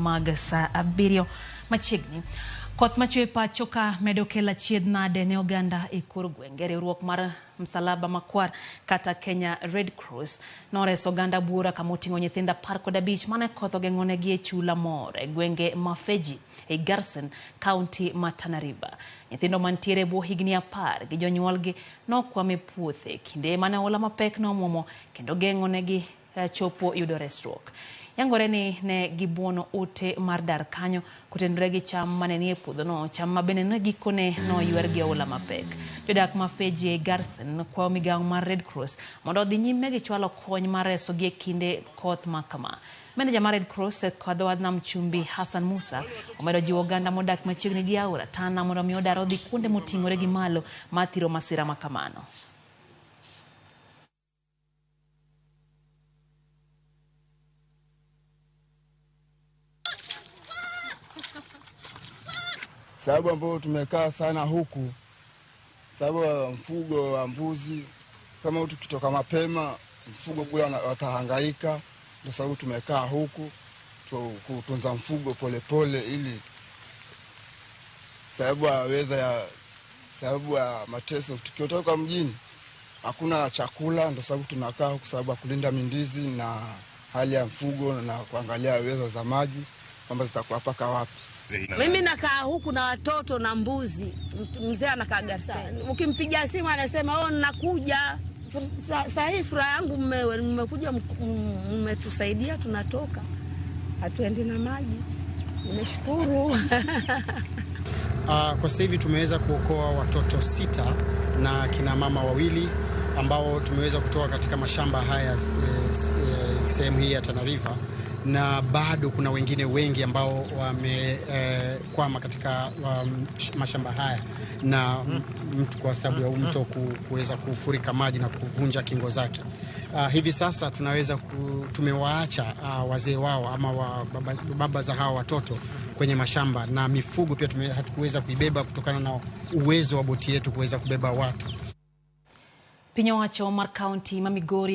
Mag sa 7 machiegni. Koth machwe pacho ka medo kelo achiedh nade ne oganda e kor gwenge. Riwruok mar Msalaba Makwar kata Kenya Red Cross noreso oganda buora kama oting'o nyithindo 15 mane koth ogeng'onegi e chula moro e gwenge ma Feji e Garsen, kaunti ma Tana River. Nyithindo mantiere e bwo higni 10 gi jonyuolgi nokwam e puothe kinde mane oula mapek nomuomo kendo geng'onegi chopo yudo resruok. Yangore ni ne gibuono ote mar dar kanyo kotenore gi cham mane nie puodhono, cham ma bende ne gikone noywer gi oula mapek. Jodak ma Feji e Garsen kwayo migawo mar Red Cross mondo odhi nyime gi chwalo kony mar resogi e kinde koth ma kama. Meneja mar Red Cross e dho wadh nam chumbi Hassan Musa omedo jiwo oganda modak machiegni gi aora Tana mondo mi odar odhi kuonde moting'ore gi malo ma thiro masira ma kamano. Sababu ambayo tumekaa sana huku, sababu ya mfugo wa mbuzi, kama tukitoka mapema mfugo kule watahangaika, ndio sababu tumekaa huku kutunza mfugo polepole pole, ili sababu ya weather ya sababu ya mateso, tukitoka mjini hakuna chakula, ndio sababu tunakaa huku, sababu ya kulinda mindizi na hali ya mfugo na kuangalia weather za maji kwamba zitakuwa paka wapi. Mimi nakaa huku na watoto na mbuzi. Mzee anakaa Garsen. Ukimpigia simu anasema oh, nakuja. Saa hii furaha yangu mmekuja mmetusaidia, tunatoka. Hatuendi na maji. Nimeshukuru. Kwa sasa hivi tumeweza kuokoa watoto 6 na kina mama 2 ambao tumeweza kutoa katika mashamba haya sehemu hii ya Tana River, na bado kuna wengine wengi ambao wamekwama katika mashamba haya na mtu kwa sababu ya mto kuweza kufurika maji na kuvunja kingo zake. Hivi sasa tunaweza tumewaacha wazee wao ama baba za hawa watoto kwenye mashamba, na mifugo pia hatukuweza kuibeba kutokana na uwezo wa boti yetu kuweza kubeba watu. Piny owacho mar kaunti ma Migori.